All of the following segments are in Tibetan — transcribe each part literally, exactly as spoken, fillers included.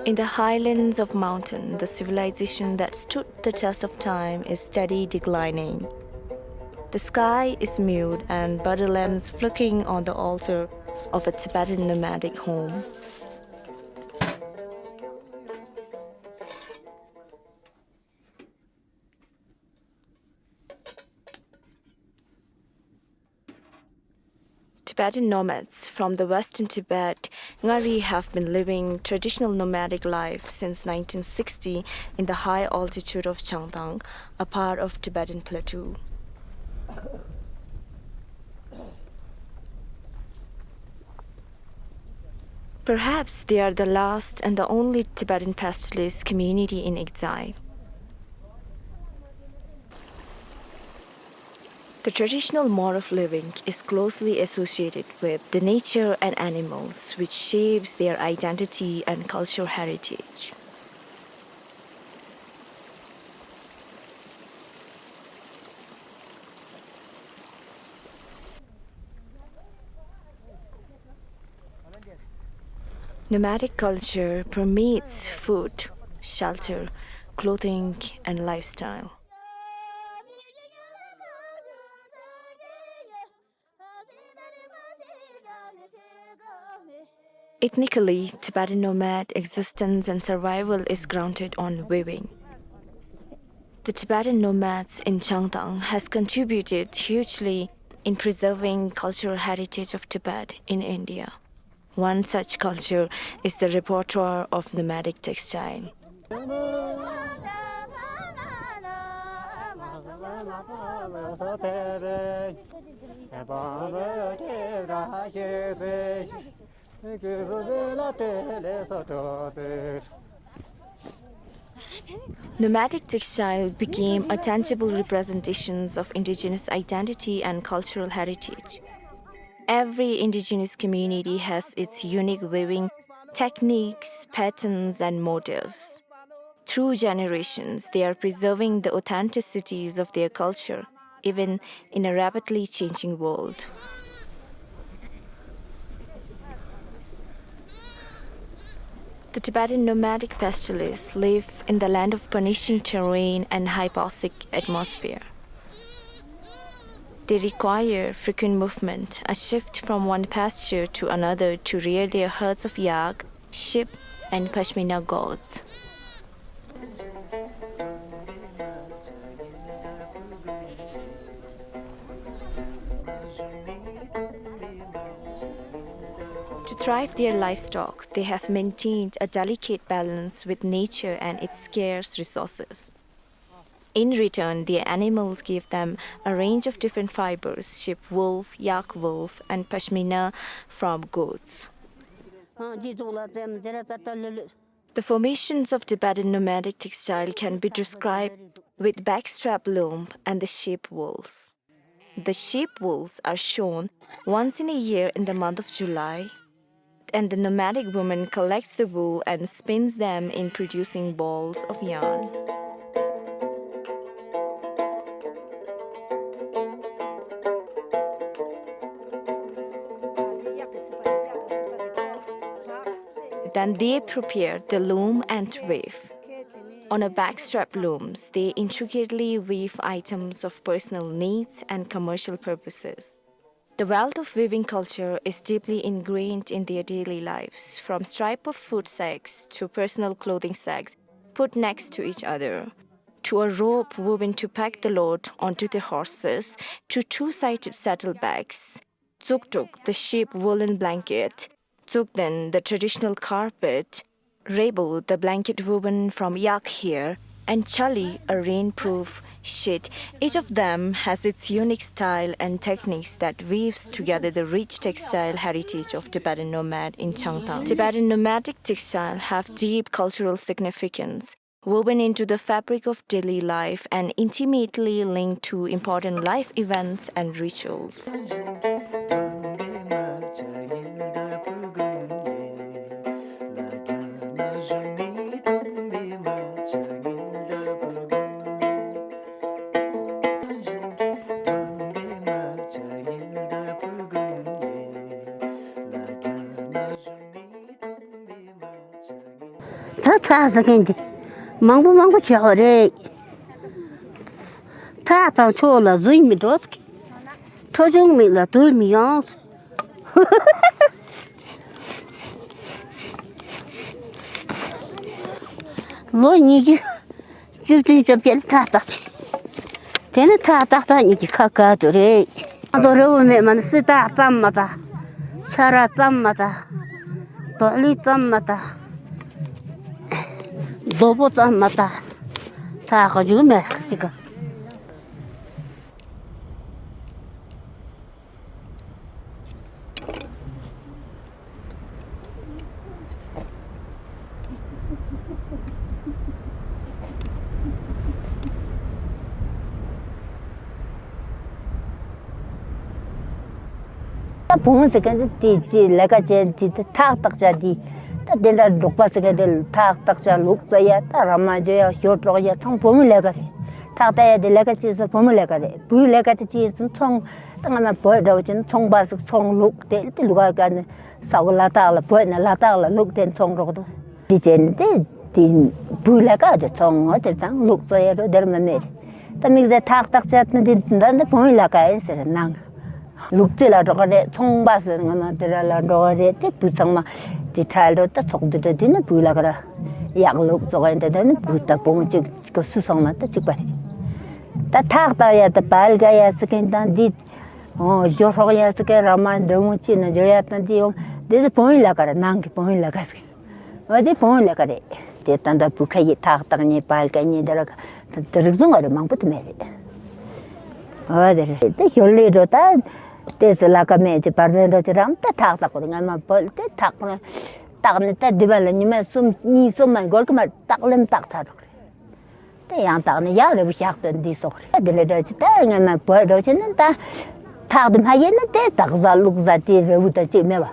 In the highlands of mountain, the civilization that stood the test of time is steady declining. The sky is mute and butter lamps flickering on the altar of a Tibetan nomadic home. Tibetan nomads from the western Tibet, Ngari, have been living traditional nomadic life since nineteen sixty in the high altitude of Changtang, a part of Tibetan plateau. Perhaps they are the last and the only Tibetan pastoralist community in exile. The traditional mode of living is closely associated with the nature and animals, which shapes their identity and cultural heritage. Nomadic culture permeates food, shelter, clothing, and lifestyle. Ethnically, Tibetan nomad existence and survival is grounded on weaving. The Tibetan nomads in Changtang has contributed hugely in preserving cultural heritage of Tibet in India. One such culture is the repertoire of nomadic textile. Nomadic textile became a tangible representation of indigenous identity and cultural heritage. Every indigenous community has its unique weaving techniques, patterns, and motifs. Through generations, they are preserving the authenticities of their culture, even in a rapidly changing world. The Tibetan nomadic pastoralists live in the land of punishing terrain and hypoxic atmosphere. They require frequent movement, a shift from one pasture to another to rear their herds of yak, sheep, and pashmina goats. To thrive their livestock, they have maintained a delicate balance with nature and its scarce resources. In return, the animals give them a range of different fibers: sheep wool, yak wool, and pashmina from goats. The formations of Tibetan nomadic textile can be described with backstrap loom and the sheep wools. The sheep wools are shorn once in a year in the month of July, and the nomadic woman collects the wool and spins them in producing balls of yarn. Then they prepare the loom and weave. On a backstrap looms, they intricately weave items of personal needs and commercial purposes. The wealth of weaving culture is deeply ingrained in their daily lives, from stripe of food sacks to personal clothing sacks put next to each other, to a rope woven to pack the load onto the horses, to two-sided saddlebags, tsuktuk, the sheep woolen blanket, tsukden, the traditional carpet, rebo, the blanket woven from yak hair, and chali, a rainproof sheet. Each of them has its unique style and techniques that weaves together the rich textile heritage of Tibetan nomad in Changtang. Tibetan nomadic textile have deep cultural significance, woven into the fabric of daily life and intimately linked to important life events and rituals. ད་ཚ་ཟེར་མཁན་དེ་མང་པོ་མང་པོ་བྱེད་དགོས་རེད། ཐག་དང་ཕྱོགས་ལ་གཟུགས་མི་འགྲོ། ཁྲོ་ཆུང་མིག་ལ་དུག་མི་ཡོང་། ལོ་ཉི་ཤུ་བཅུ་བདུན་བཅོ་བརྒྱད་ལ་ཐག་བཏགས་ཆེ། དེ་ནི་ཐག་ཏག་ཏག་གཉིས་ཀྱི་ཁ་དཀར་དུ་རེད། ང་ཚོ་རི་བོ་མེད་མ་ནི་སི་ཏག་ཙམ་མ་ད། ཆ་ར་ཙམ་མ་ད། དོག་ལི་ཙམ་མ་ད། རྡོ་པོ་ཙམ་མ་ད། ཐག་ག་འཇུག་མེད་ཅིག་ག་ད་བུ་མོ་ཟེར་མཁན་དེ་དེ་ཅི་ལས་ཀ་བྱས་དེ་དེ་ཐག་བཏགས་བྱ་དེ། ད་དེ་འདྲ་འབྲོག་པ་ཟེར་མཁན་དེ་ཐག་བཏགས་བྱ་ལུག་རྩི་ཡ་ད་ར་མ་འཇོ་ཡ་ཞོ་དཀྲོག་ཡ་ཚང་བུ་མོའི་ལས་ཀ་རེད། ཐག་བཏགས་ཡ་དེ་ལས་ཀ་ཅི་ཟེར་བུ་མོའི་ལས་ཀ་རེད། བུའི་ལས་ཀ་དེ་ཅི་ཡིན་ཟེར་ཚོང་། ད་ང་མ་བོད་འདྲ་བོ་ཅན་ཚོང་པ་ཟིག་ཚོང་ལུག་དེ་དེ་ལུག་ག་ནི་ས་གོ་ལ་དྭགས་ལ་བོད་ནས་ལ་དྭགས་ལ་ལུག་དེ་ཚོང་རོགས་དུ། དེ་བྱས་ནས་དེ་དེ་བུའི་ལས་ཀ་དེ་ཚོང་ངོ་དེ་ཚང་ལུག་རྩི་ཡ་རོ་དེར་མ་མེད། ད་དམིགས་བསལ་ཐག་བཏགས་བྱ་དེ་འདི་འདི་འདི་བུ་ཡི་ལས་ཀ་ཡིན་ཟེར་ནང་། ལུག་རྩི་ལ་འགྲོ་གི་རེད། ཚོང་པ་ཟེར་ང་མ་དེ་ར་ལ་འགྲོ་གི་རེད། དེ་བུ་ཚང་མ་དེ་ཁྲལ་འགྲོ་ད་ཚོགས་འདུ་འགྲོ་དེ་ནི་བུའི་ལས་ཀ་ར་ཡག་ལུག་རྩི་གི་ཡིན། དེ་ནི་བུ་ད་བུ་མོ་གཅིག་གཅིག་གི་སུ་སོང་ན་ད་གཅིག་པ་རེད། ད་ཐག་བཏགས་ཡ་ད་བལ་ག་ཡ་ཟེར་མཁན་དང་འདི། ཨོ་ཞོ་སྲོག་ཡ་ཟེར་མཁན་ར་མ་འདྲ་མོ་ཅི་ན་འཇོ་ཡ་དང་འདི་ཡོང་འདི་ཚོ་བུ་ཡི་ལས་ཀ་རེད། ནང་གི་བུ་ཡི་ལས་ཀ་ཟེར་མཁན། འོ་དེ་བུ་ཡི་ལས་ཀ་རེད། དེ་ད་ལྟ་བུ་ཁ་ཡི་ཐག་བཏགས་ཉེ་བལ་ག་ཉེ་འདི་ར་ད་རིག་ཟུང་བ་རེད། མང་པོ་དུ་མེད་རེད། འོ་དེ་རེད། དེ་ཞོར་ལས་འགྲོ་ད་དེ་སུ་ལས་ཀ་མེད་ཅི་བར་ཟན་འགྲོ་ཅི་རང་ད་ཐག་བཏགས་པ་རེད། ང་མ་བོད་དེ་ཐག་བཏགས་ནས་ད་འདི་བ་ལ་ཉི་མ་གསུམ་གཉིས་གསུམ་མ་འགོར་གི་མ་རེད། བཏགས་ལེམ་བཏགས་ཚར་འགྲོ་གི་རེད། དེ་ཡང་དག་ནི་ཡག་རེ་བོ་བཞག་སྟོན་འདི་སོགས་རེད། དེ་འདྲ་འདྲ་ཅི་ད་ང་མ་བོད་འགྲོ་ཆེ་ན་ད་ཐག་དེ་མ་ཡེ་ན་དེ་སྟག་ཟ་ལུག་ཟ་དེ་རེ་བོ་ད་ཅི་མེད་བ།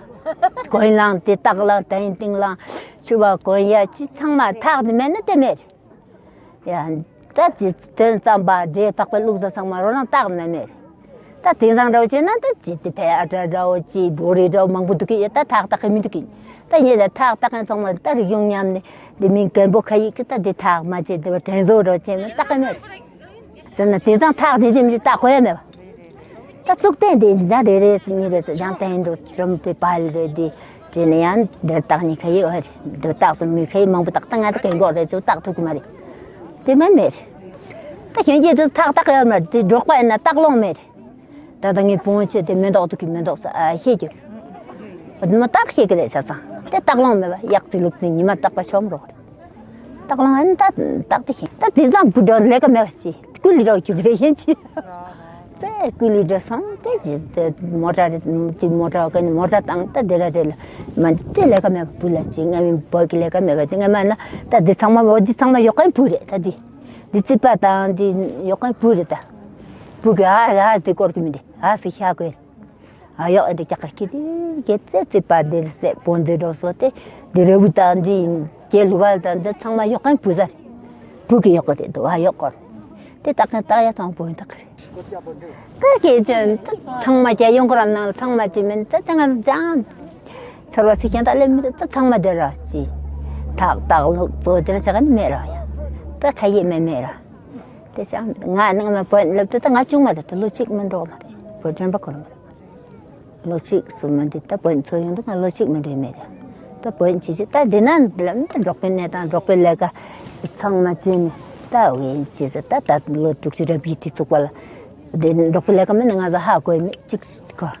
གོན་ལང་དེ་སྟག་ལང་དེ་ཡིན་ཏིང་ལང་ཆུ་བ་གོན་ཡ་ཅི་ཚང་མ་ཐག་དེ་མེད་ན་དེ་མེད་རེད། ཡ་ད་ཅི་དོན་ཙམ་པ་དེ་ཕག་པའི་ལུག་ཟ་ཚང་མ་རོ་ལང་སྟག་མེད་མེད་རེད། ད་དེང་སང་འདྲ་བོ་བྱས་ན་ད་ཅི་དེ་ཕའི་ཨ་ཏྲ་འདྲ་བོ་ཅི་བོ་རི་འདྲ་བོ་མང་པོ་འདུག་གི་ཡོད། ད་ཐག་བཏགས་གི་མི་འདུག་གི་ད་ངེད་ལ་ཐག་བཏགས་མཁན་ཚང་མ་ད་རིག་གཞུང་ཉམས་ནས་འདི་མིང་རྒན་པོ་ཁ་ཡིག་གི་ད་འདི་ཐག་མ་བྱེད་འདི་བ་དྲན་གསོ་འདྲ་བོ་བྱས་ན་བཏགས་གི་མེད་ཟེར་ན། དེང་སང་ཐག་དེ་ཅི་མི་ཅི་བཏགས་དགོས་ཡ་མེད་པ། ད་གཙུག་རྟེན་དེ་འདི་འདྲ་རེ་རེ་ཟེར་གཉིས་རེ་ཟེར་ཡང་བསྟན་འགྲོ་རིམ་པའི་བལ་རེ་འདི་དེ་ནས་ཡང་འདིར་བཏགས་ནི་ཁ་ཡིག་འོ་རེད། འདིར་བཏགས་སོང་མི་ཁ་ཡིག་མང་པོ་བཏགས། ད་ང་ད་རྒན་གོག་རེ་ཚོ་བཏགས་ཐུབ་གི་མ་རེད། དེ་མིན་མེད་རེད། ད་གཞོན་སྐྱེས་ཚོ་ཐག་བཏགས་ཡོད་མ་རེད། དེ་འབྲོག་པ་ཡིན་ན་བཏགས་ལོང་མེད་རེད། ད་ལྟ་ངའི་བུ་མོ་ཆེ་དེ་མེ་ཏོག་ཏུ་གི་མེ་ཏོག་ས་ཨ་ཤེས་ཀྱི། མ་བཏགས་ཤེས་ཀྱི་རེད་ཆ་ཚང་། དེ་བཏགས་ལོང་མེད་པ་གཡག་རྩི་ལུག་རྩི་ཉི་མ་བཏགས་པ་ཆོམ་རོགས་རེད། བཏགས་ལོང་ཨ་ནི་ད་བཏགས་དེ་ཤེས། ད་དེ་ཙམ་བུ་འགྲོ་ལས་ཀ་མེད་པ་ཞིག་ཀུ་ལི་རོགས་རྒྱུག་རེད་ཤེས་ཀྱི། དེ་ཀུ་ལི་འགྲོ་སོང་དེ་ཇི་དེ་མོ་ཊ་རེད། དེ་མོ་ཊ་ག་ནི་མོ་ཊ་བཏང་ད་དེ་ར་རེད་ལ། མ་དེ་ལས་ཀ་མེད་པ་བུ་ལ་ཅི་ང་མི་བོད་ཀྱི་ལས་ཀ་མེད་པ་དེ་ང་མ་ན་ད་དེ་ཚང་མ་འོ་དེ་ཚང་མ་ཡོག་གན་བུ་རེད་ད་དེ། འདི་རྩིད་པ་དང་འདི་ཡོག་གན་བུ་རེད་ད། བུ་གི་ཨ་ཨ་དེ་སྐོར་གི་མི་འདི་ཨ་སི་ཤ་གོས། ཨ་ཡོག་འདི་ཀྱག་ཀྱི་དེ་གེ་ཙེ་རྩིད་པ་འདི་སེ་བོ་འདི་འགྲོ་སོ་དེ་འདི་རེ་བུ་དང་འདི་གེ་ལུ་གལ་དང་འདི་ཚང་མ་ཡོག་གན་བུ་ཟ་རེད། བུ་གི་ཡོག་ག་དེ་འདུག་ཨ་ཡོག་སྐོར། དེ་ཏག་གན་ཏག་ཡ་ཚང་བུ་ཡིན་ཏག་གི་རེད། ད་གེ་ཅན་ད་ཚང་མ་ཀྱ་ཡོང་ཁོ་རམ་ནང་ཚང་མ་ཅི་མིན་ད་ཅང་ང་ཅང་། ཚར་བ་ཚིག་ཤན་ད་ལེ་མི་ད་ཚང་མ་དེ་ར་ཅི། ཐག་ཐག་ལུག་ཚོ་དེ་ན་ཆ་ག་ནི་མེད་ར་ཡ། ད་ཁ་ཡེ་མེད་མེད་ར། དེ་ཅང་ང་ནང་མ་བོད་སླེབས་དུས་ད་ང་ཆུང་མ་རེད། ད་ལོ་གཅིག་མི་འགྲོ་མ་རེད། བོད་དྲན་པ་ཁོ་རང་མ་རེད། ལོ་གཅིག་སུ་མ་འདི་ད་བོད་ཚོ་ཡོང་དུས་ང་ལོ་གཅིག་མི་འགྲོ་མེད་ར། ད་བོད་ཅི་ཅི་ད་འདི་ན་ལམ་ད་འབྲོག་པའི་གནས་སྟངས་འབྲོག་པའི་ལས་ཀ་ཚང་མ་བྱས་ནས་ད་འོ་ཡིན་ཅི་ཟེར། ད་ད་ལོ་དྲུག་ཅུ་རེ་བརྒྱད་དུས་ཚུགས་པ་ལ་འདི་འབྲོག་པའི་ལས་ཀ་མིན་ན་ང་ཚོ་ཧ་གོ་མེད་ཅིག་གོ།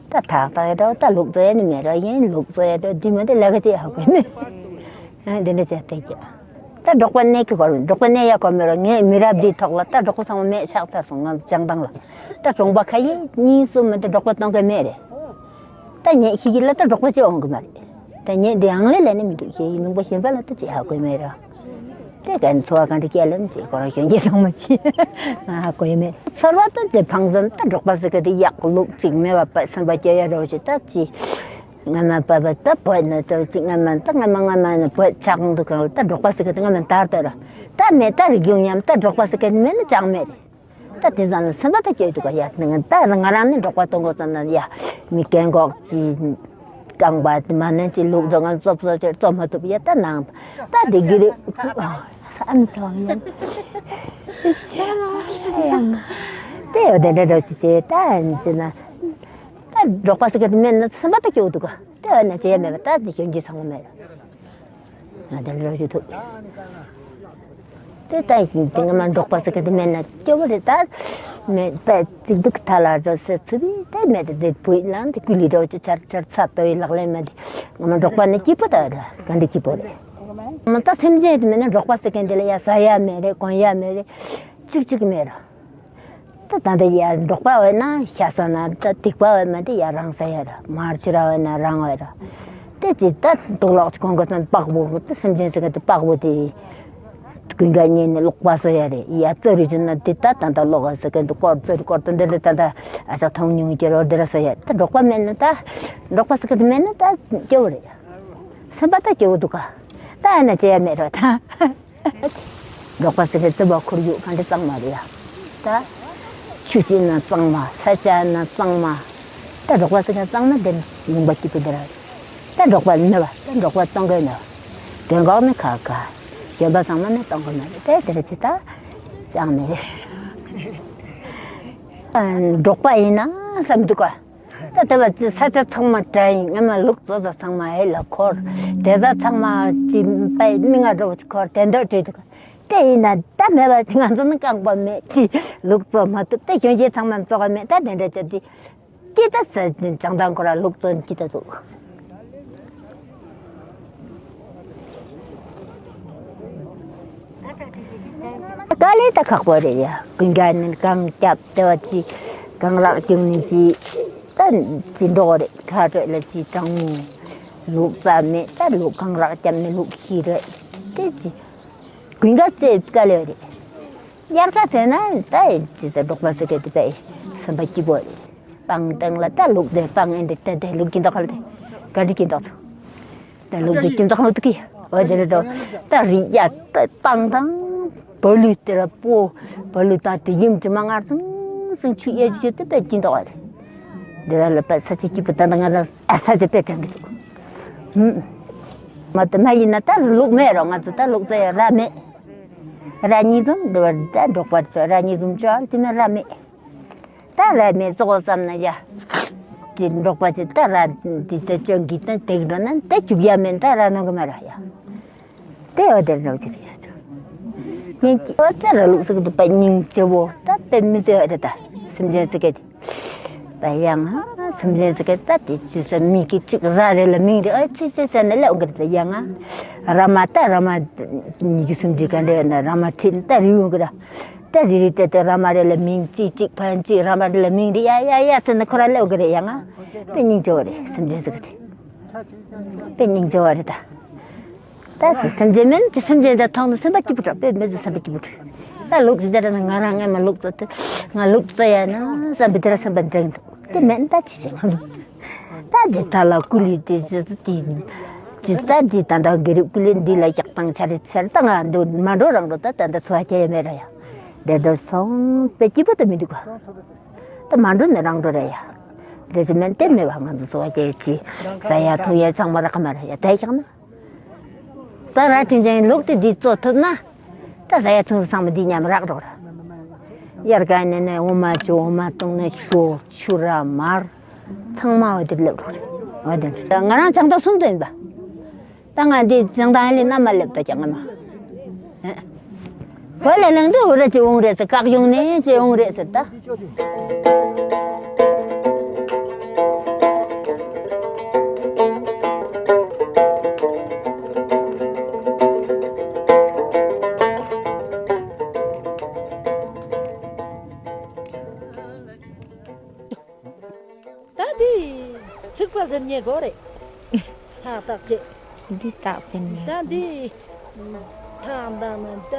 ད་ཐག་ཐག་ཡ་འདྲ་ད་ལུག་བཙོ་ཡ་ནི་མེད་ར། ཡིན་ལུག་བཙོ་ཡ་འདྲ་འདི་མ་འདི་ལས་ཀ་ཅི་ཧ་གོ་མེད། འདི་འདྲ་བྱས་ཏེ་ཀྱི། ད་འབྲོག་པ་གནས་ཀྱི་གོ་རུ་འབྲོག་པ་གནས་ཡ་གོ་མེད་ར། ངའི་མི་རབས་འདིའི་ཐོག་ལ་ད་འབྲོག་པ་ཚང་མ་མེད་ཆགས་ཚར་སོང་། ང་ཚོ་བྱང་ཐང་ལ་ད་གྲོང་པ་ཁ་ཡི་གཉིས་གསུམ་མ་འདི་འབྲོག་པ་གཏོང་མཁན་མེད་རེད། ད་ངས་ཤེས་ཀྱི་ལ་ད་འབྲོག་པ་ཅི་འོང་གི་མ་རེད། ད་ངས་འདི་ཨང་ལེ་ལ་ནི་མི་འདུག་ཤེས་ཡིན་ལུང་པ་གཞན་པ་ལ་ད་ཅི་ཧ་གོ་མེད་ར། དེ་ག་ནི་འཚོ་བ་གང་དུ་སྐྱེལ་ལ་ནི་ཅི་ཁོ་རང་གཞོན་སྐྱེས་ཚང་མ་ཅི་ང་ཧ་གོ་ཡི་མེད། ཚོར་བ་ད་ཅི་ཕངས་སེམས་ད་འབྲོག་པ་ཟེར་གི་དེ་གཡག་ལུག་ཅིག་མེད་པ་པ་སེམས་པ་སྐྱོ་ཡ་རོ་ཅི་ད་ཅི། ང་མ་པ་པ་ད་བོད་ནི་ད་ཅི་ང་མ་ད་ང་མ་ང་མ་ནི་བོད་ཆགས་འདུག་གང་ལ་ད་འབྲོག་པ་ཟེར་གི་དེ་ང་མ་དར་དར་ར། ད་མེད་ད་རིག་གཞུང་ཉམས་ད་འབྲོག་པ་ཟེར་གི་མེད་ནི་ཅང་མེད་རེད། ད་དེ་ཙམ་ལ་སེམས་པ་ད་སྐྱོ་འདུག་ག་ཡ། ད་ང་རང་ནི་འབྲོག་པ་གཏོང་དགོས་ཙམ་ན་ཡ་མི་རྒན་གོག་ཅི། རྐང་པ་དེ་མ་ནན་གྱི་ལུག་འགྲོ་ང་བཙོབ་བཙོབ་ཅེས་བཙོབ་མ་ཐུབ་ཡ་ད་ནང་ད་དེ་གི་རེད། ཨ་ནི་ཚང་ཡང་ཡང་དེ་ཡོད་དེ་འདྲ་འདྲ་ཅི་བྱེད་ད་ཅི་ན་ད་འབྲོག་པ་ཟེར་གི་དེ་མེད་ན་སེམས་པ་ད་སྐྱོ་འདུག་ག་དེ་ཡོད་ན་བྱེད་ཡ་མེད་པ་ད་དེ་གཞོན་སྐྱེས་ཚང་མ་མེད་ལ་ང་དེ་འདྲ་ཅི་ཐུབ། དེ་ལྟ་ཡིན་དེ་ང་མ་འབྲོག་པ་ཟེར་གི་དེ་མེད་ན་སྐྱོ་བོ་རེད་ད། མེད་པ་གཅིག་སྡུག་ཐ་ལ་རོ་ཟེར་ཚུལ་བི་དེ་མེད་དེ་དེ་བུ་ཡིན་ལང་དེ་ཀུ་ལི་རོ་ཅི་ཆར་ཆར་ཚ་ཏོ་ཡི་ལག་ལེན་མེད་དེ་ང་མ་འབྲོག་པ་ནི་སྐྱིད་པོ་ད་རེད་ག་འདི་སྐྱིད་པོ་རེད། མ་ད་སེམས་ཅན་དེ་མེད་ན་འབྲོག་པ་ཟེར་གི་འདི་ལ་ཡ་ཟ་ཡ་མེད་རེད་གོན་ཡ་མེད་རེད་གཅིག་གཅིག་མེད་ར། ད་ད་འདི་ཡ་འབྲོག་པ་བས་ན་ཤ་ཟ་ན་ད་སྡིག་པ་བས་མ་དེ་ཡ་རང་ཟ་ཡ་ར་མར་ཆུ་ར་བས་ན་རང་བས་ར། དེ་ཅི་ད་དུག་ལོག་ཅི་གོང་གོ་སོང་པགས་པོ་དེ་སེམས་ཅན་ཟེར་གི་དེ་པགས་པོ་དེ་ཀུན་དགའ་ཉིན་ནས་ལོག་པ་བཟོ་ཡ་རེད་ཡ་རྩོད་རེ་བྱུང་ན་དེ་ད་ད་ད་ལོག་ག་ཟེར་གི་འདུག་སྐོར་རྩོད་རེ་སྐོར་དུ་འདི་འདི་ད་ད་ཨ་ཅག་ཐོང་ཉུང་གི་རོ་འདི་ར་བཟོ་ཡ་ད་འབྲོག་པ་མེད་ན་ད་འབྲོག་པ་ཟེར་གི་དེ་མེད་ན་ད་སྐྱོ་བོ་རེད་ཡ་སེམས་པ་ད་སྐྱོ་བོ་འདུག་ག་ད་ཨ་ན་བྱེད་ཡ་མེད་རོ་ད། འབྲོག་པ་ཟེར་གི་རྩི་བ་ཁོར་ཡུག་ག་འདྲ་གཙང་མ་རེད་ཡ། ད། ཆུ་སྐྱིད་ན་གཙང་མ་ས་ཆ་ན་གཙང་མ། ད་འབྲོག་པ་ཟེར་གི་གཙང་མ་འདི་ནི་ལུང་པ་སྐྱིད་པོ་འདི་ར། ད་འབྲོག་པ་ནི་བ་ད་འབྲོག་པ་གཙང་གི་ནི་བ། དོན་འགོག་ནི་ཁ་ཁ། གཞན་པ་ཚང་མ་ནི་གཏོང་གི་མ་རེད་དེ་དེ་རེད་ཅི་ད། ཅང་མི་རེད། འབྲོག་པ་ཡིན་ན་བསམ་འདུག་ག་ད་ལྟ་བ་ཅི་ས་ཆ་ཚང་མ་བྲལ་ཡིན་ང་མ་ལུག་བཙོ་ས་ཚང་མ་ཨེ་ལ་འཁོར། དེ་ས་ཚང་མ་ཅི་པའི་མི་ང་འགྲོ་འཁོར་དེ་འདོད་བྲིས་འདུག་དེ་ཡིན་ན་ད་མེད་པ་ང་ཚོ་ནི་རྐང་པ་མེད་ཅི་ལུག་བཙོ་མ་ཐུབ་དེ་གཞོན་སྐྱེས་ཚང་མ་བཙོ་ག་མེད་ད་དེ་འདྲ་ཅི་དེ་ཅི་ད་ས་ཅང་དང་ཁོ་ར་ལུག་བཙོ་ཅི་ད་འདུག་དཀའ་ལས་ད་ཁག་པོ་རེད་ཡ། ཀུན་དགའ་ནི་གངས་རྒྱབ་ལྟེ་བ་ཅི་གངས་རག་རྒྱུག་ནི་ཅི་ད་ཅི་འདྲོག་རེད་ཁ་སྤྲོད་ལ་ཅི་གྲང་མོ། ལུག་རྩྭ་མེད་ད་ལུག་གངས་རག་རྒྱབ་ནི་ལུག་ཤི་རེད་དེ་ཅི་ཀུན་དགའ་རྩེ་དཀའ་ལས་རེད། དབྱར་ཁ་ཟེར་ན་ད་ཅི་ཟེར་འབྲོག་པ་ཟེར་གི་དེ་པས་སེམས་པ་སྐྱིད་པོ་རེད། སྤང་སྟེང་ལ་ད་ལུག་དེ་སྤང་ཨེ་འདི་ད་དེ་ལུག་གི་མདོག་ཁ་ལ་དེ་ག་འདི་གི་མདོག་ད་ལུག་འདི་ཀྱི་མདོག་ལ་དུ་གི་འོ་དེ་རེད་དོ། ད་རི་ཡ་ད་སྤང་དང་བ་ལུ་དེ་ལ་པོ་བ་ལུ་དང་དེ་ཡིམ་དེ་མ་ངར་སང་སང་ཆུ་ཡ་ཆུ་དེ་པད་ཀྱི་མདོག་རེད། དེ་ལ་ལ་པད་ས་ཆ་སྐྱིད་པོ་ད་ད་ང་ལ་ས་ཆ་པད་དྲན་གི་འདུག་ཧུམ། མ་དེ་མ་ཡིན་ན་ད་ལུག་མེད་རོ་ང་ཚོ་ད་ལུག་ཚོ་ཡ་ར་མེད། ར་གཉིས་འཛོམས་འདི་བར་ད་འབྲོག་པ་ཚོ་ར་གཉིས་འཛོམས་ཅོ་ཨ་དེ་ན་ར་མེད། ད་ར་མེད་ཙོག་བསམ་ན་ཡ། དེ་འབྲོག་པ་ཚོ་ད་ར་དེ་ད་ཅོ་འགི་ད་དེག་འགྲོ་ན་ད་བཅུག་ཡ་མེད་ད་ར་ནང་གི་མ་ར་ཡ། དེ་འོ་དེར་འགྲོ་ཅིག་ཡ། ཉིན་གཅིག་འོ་དེ་ར་ལུག་ཟིག་ཏུ་པ་སྙིང་རྗེ་བོ་ད་པེ་མི་ཚེ་འོ་དེ་ད་སེམས་ཅན་ཟིག་གི་དེ། པ་ཡང་ང་སེམས་ཅན་ཟིག་གི་ད་དེ་ཅི་ཟེར་མི་གི་གཅིག་ར་རེ་ལ་མིང་རེ་ཨ་ཚེ་ཚེ་ཟེར་ན་ལ་འོ་གི་ར་ད་ཡ་ང་། ར་མ་ད་ར་མ་ཉི་ཤུ་སུམ་ཅུ་ག་འདྲ་ཡོད་ན་ར་མ་ཁྲིད་ད་རི་འོ་གི་ར། ད་རི་རི་ཏེ་ཏེ་ར་མ་རེ་ལ་མིང་ཅི་ཅིག་ཕན་ཅི་ར་མ་རེ་ལ་མིང་རེ་ཡ་ཡ་ཡ་ཟེར་ན་ཁོ་ར་ལ་འོ་གི་རེད་ཡ་ང་། དཔེ་སྙིང་རྗེ་བ་རེད་སེམས་ཅན་ཟིག་གི་དེ། དཔེ་སྙིང་རྗེ་བ་རེད་ད། ད་དེ་སེམས་ཅན་མིན་དེ་སེམས་ཅན་དེ་མཐོང་ན་སེམས་པ་སྐྱིད་པོ་འདྲ་དཔེ་མི་ཚོ་སེམས་པ་སྐྱིད་པོ་འདྲ། ད་ལུག་ཅི་དེ་ར་ན་ང་རང་ངས་མ་ལུག་ཙོ་དེ་ང་ལུག་ཙོ་ཡ་ན་བསམ་པའི་དེ་ར་སེམས་པ་འདྲ་གི་འདུག་དེ་མིན་ད་ཅི་བྱེད་ང་ལུག་ད་འདི་ད་ལ་ཀུ་ལི་དེ་ཇི་ཙི་དེ་ཇི་ཙ་འདི་ད་ད་གི་རི་ཀུ་ལི་འདི་ལ་ཞག་དང་ཆ་རེ་ཆ་རེ་ད་ང་འདུག་མ་འགྲོ་རང་འགྲོ་ད་ད་ད་ཚོ་ཁྱེ་ཡ་མེད་ར་ཡ། དེ་འདྲ་སོང་པའི་སྐྱིད་པོ་ད་མི་འདུག་ག་ད་མ་འགྲོ་ནི་རང་འགྲོ་ར་ཡ། དེ་ཅི་མེད་དེ་མེད་བ་ང་ཚོ་ཚོ་ཁྱེ་ཅི་ཟ་ཡ་འཐུང་ཡ་ཚང་མ་ར་ཁ་མ་ར་ཡ་ད་ཞག་ན། ད་ར་ཁྲིན་ཅན་ལུག་དེ་འདི་གཙོ་ཐུབ་ན། ད་ཟ་ཡ་འཐུང་ཚང་མ་འདི་མཉམ་རག་འགྲོ་ར། དབྱར་ཁ་ནས་ནས་འོ་མ་ཅུ་འོ་མ་བཏུང་ནས་ཞོ་ཆུ་ར་མར། ཚང་མ་འོ་དེར་སླེབས་འགྲོ་ར། འོ་དེ་ང་རང་བྱང་ཐང་གསུམ་དུ་ཡིན་པ། ད་ང་འདི་བྱང་ཐང་ལས་ནམ་མ་སླེབས་ད་ཀྱང་ང་མ། བོད་ལ་ལངས་དུས་འུ་ར་ཅི་འོང་རེད་ཟེར་བཀག་ཡོང་ནས་ཅི་འོང་རེད་ཟེར་ད། ད་འདི་ཚིག་པ་ཟེར་ཉེ་གོ་རེད། ལྷག་རྟགས་ཅེས། འདི་རྟགས་ཟེར་ཉེ། ད་འདི་ཐང་དང་ན་ད་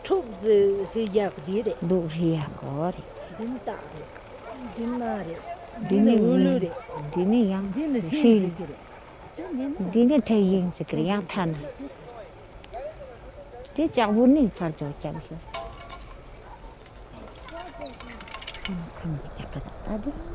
ཕྲུག་ཟེར་ཟེར་ཡག་འདི་རེད། ལུག་རི་ཡག་གོ་རེད། འདི་ནི་སྟག་རེད། འདི་ནི་མ་རེད། འདི་ནི་འུ་ལུ་རེད། འདི་ནི་ཡང་འདི་ནི་ཧྲི་ཟེར་གི་རེད། འདི་ནི་ཐེ་ཡིན་ཟེར་གི་རེད་ཡང་ཐ་ན། དེ་ལྕགས་པོ་ནི་ཚར་ཅོག་ཀྱང་ཟེར། ཁམ་ཁམ་གྱི་རྒྱབ་ཏུ་ལྟ་དུས།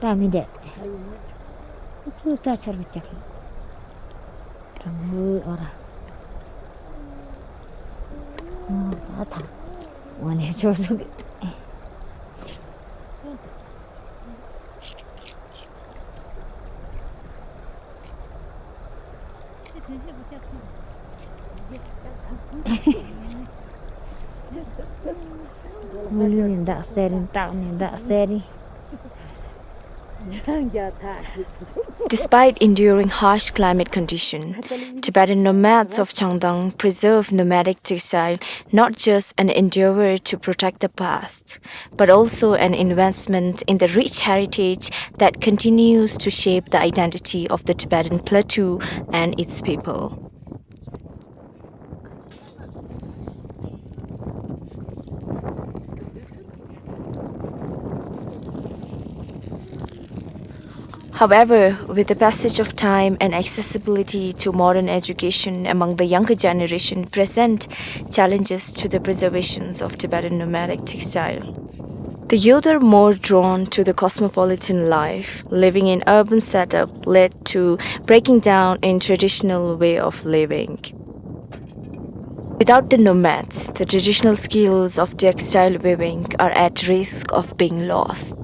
ད་མི་འདས། ཚུར་ད་ཆར་པ་ཀྱག་ཀྱག་མོ་ཨོ་ར། ཨོ་ད་ད། འོ་ནས་ཆོག་སོང་གི། མི་ལུས་ནི་འདག་ཟེར་རིན། སྟག་ནི་འདག་ཟེར་རིན། Despite enduring harsh climate condition, Tibetan nomads of Changdang preserve nomadic textile not just an endeavor to protect the past, but also an investment in the rich heritage that continues to shape the identity of the Tibetan plateau and its people. However, with the passage of time and accessibility to modern education among the younger generation present challenges to the preservations of Tibetan nomadic textile. The youth are more drawn to the cosmopolitan life. Living in urban setup led to breaking down in traditional way of living. Without the nomads, the traditional skills of textile weaving are at risk of being lost.